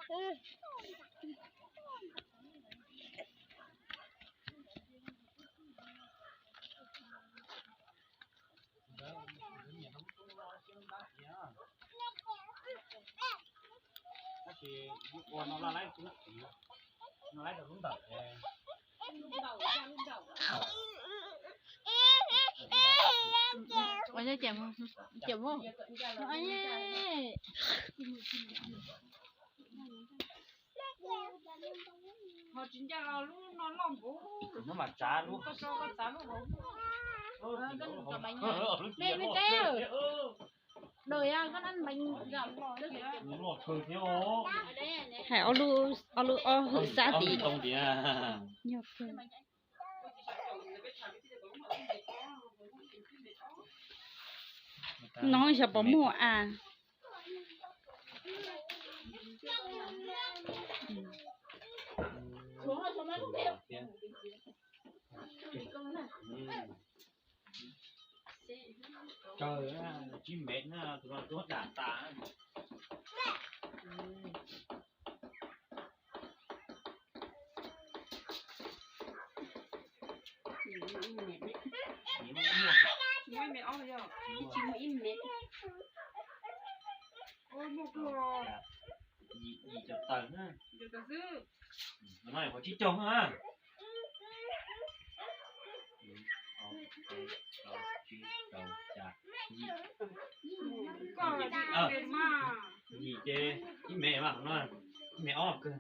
Ho tsis ncaj los lub no loj npaum. Hnub mas tsav lub. Koj tso koj txav lub hauv. Hais ob lub, ob lub ob hwm xab tim. No xyov puas muaj a. Tsawg, tsib mev na, tus no tuag dam tas. Tsis muaj ib mev ob yog, tsis muaj ib mev. Ua muaj kawg. Yim, yim caum tawm na. Yim caum tawm xwb. No qhov tsib caug na. Yim ces ib mev mas no, ib mev ob kawg.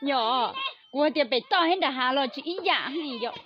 Yog, kuv hais tias pem toj thiab nram hav los tsis ib yam yom.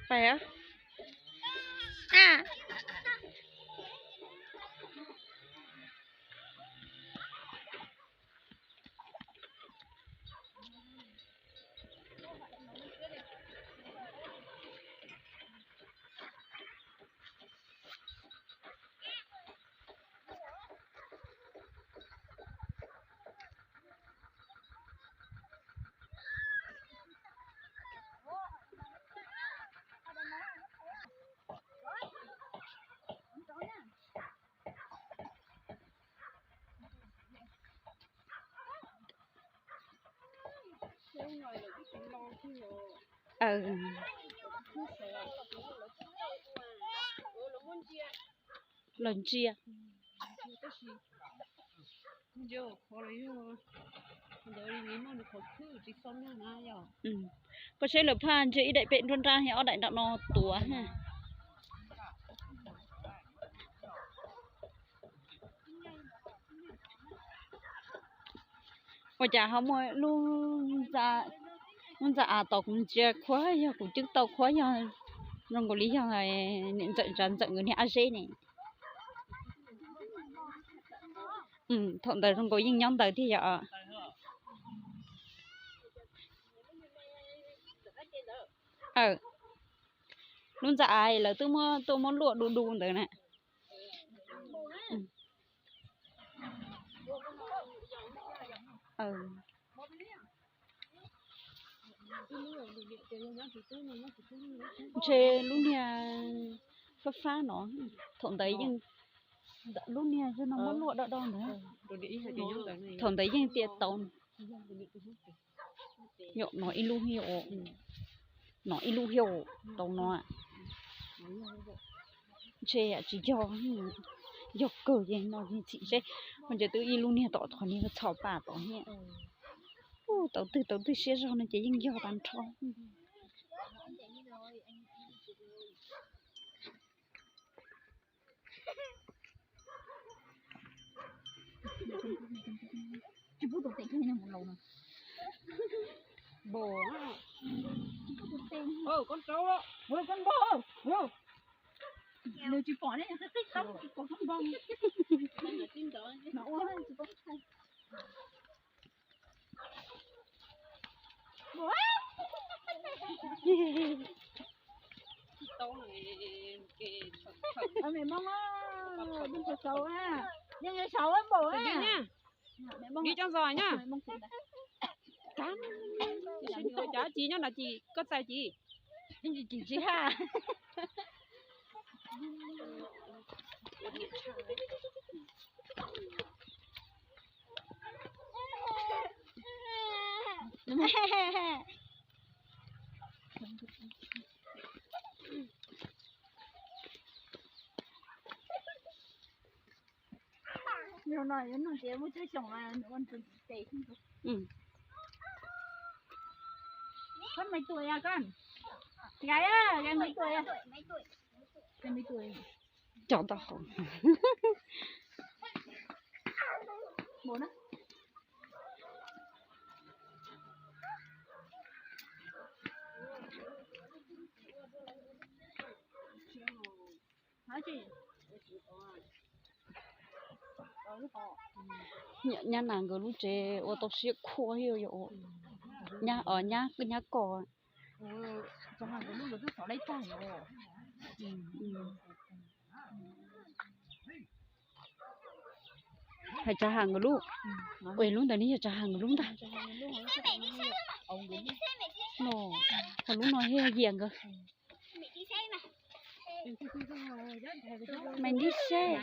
Pais a. Los ntsia. Koj saib lawv phaj ntsia ib daim pem nruab nrab thiab ob daim nram no tuav. Ua cas ho muaj lub ntxa, lub ntxa av tod kuv ntsia khuav yog kuv cwb tau khuav yog zoo nkaus li yog niam ntxawm ntsa ntxawm nkawd niag ab zeb ne. Thaum ntawd zoo nkaus yeej nyob ntawd thiab yom. Lub ntxa av lawv twb muab tuaj muab luaj du du ntawd na. Ntshe lub niag fab fab no, thaum ntawd yeej, lub niag no muab luaj do do ntawd, thaum ntawd yeej tias tau. Yog no ib lub, no ib lub thiab tau no. Ntshe yam tsis yog, yog kawg ces no yeej txhim seb, ho ntshe twb ib lub niag tom qhov niag txhos pas tod thiab. Tau twg tau twg siab zog no ces yeej yog tag nrho. Nws tsis pom ne, qib qib tau tsis pom koj npog. Mem Moob, nej saud npaum. Nws coj ntxov na. Cov ci nyob no ces koj txais ces. Tsis ha. Nws no yuav nug tias muaj tsawg xyoo, nws ua nws tes. Koj maiv tuaj ya koj? Gais, gais maiv tuaj ya. Gais maiv tuaj. Cov tau hauv. Nyab nas nkawd lub tsev ua tau siab khuab thiab yom. Nyab, nyab koj. Hais Tsav Has nkawd lub, lub ntawd ne yog Tsav Has nkawd lub ntag. No, ho lub no yog Yias nkawd. Maiv nti seb.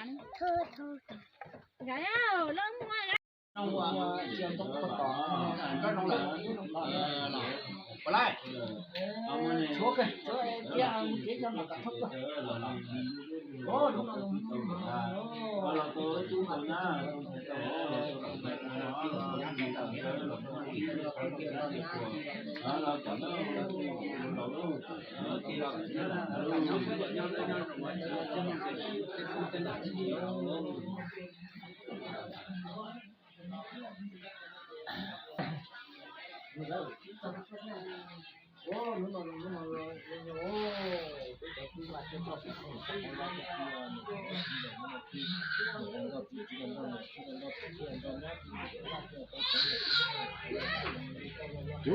Cov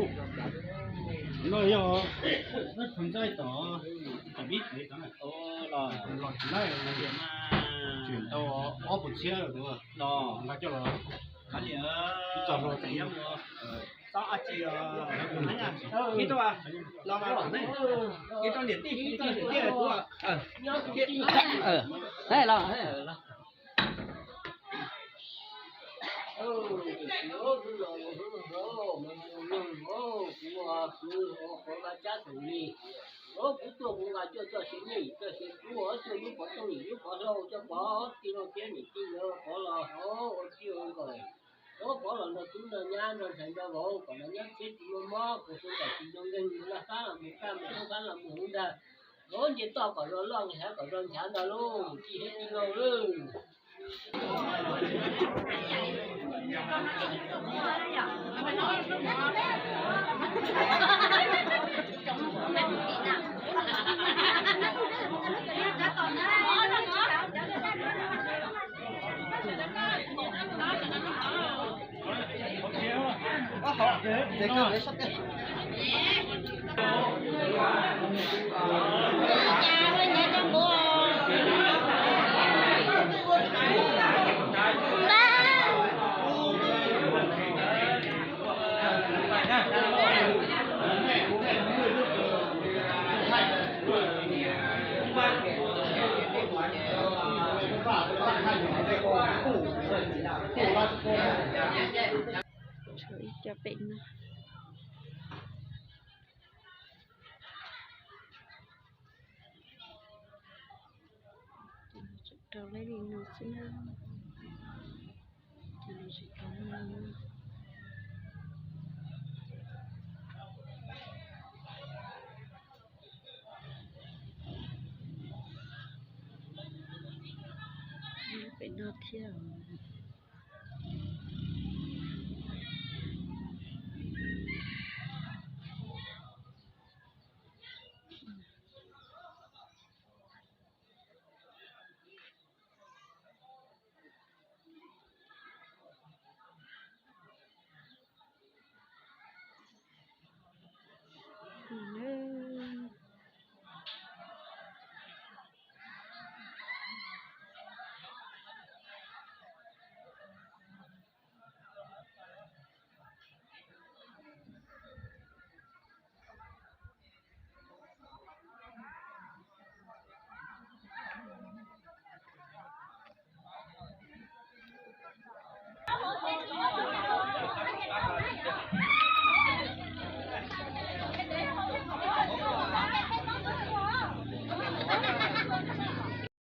no yog phooj ywg tom, tom pib pem tod na, los los tsis laij los tias mas tseem tau ob puas txhiab lawm no, nqa coj los, txog los tseem, ib tug los mas los ne, ib tug niam tij, ib tug niam tij tuaj, los. Kuv tuaj kuv nqa cuaj txoj sia nyiaj yim txoj sia kub, ob cuaj lub pov tooj yim lub pov hlau, coj pov tij laug thiab niam tij lawv pov los hauv ua txij ua nkawm, pov los nrog tub nrog nyab nrog ntxhais nrog vauv kom nrog nyab txhiab tsis muaj mob, kom txhua ntawm tsis zoo nkeeg, mus laj fab los mus kaj, mus tub fab los mus huv ntag. Nce toj kom zoo loj, nqis hav kom zoo nchav ntag lauj, tij thiab tij laug lauj. Tshuav ib co pem no. Ces nws tseem rau lawm li no xwb na. Ces nws tseem rau li no. Pem no thiab.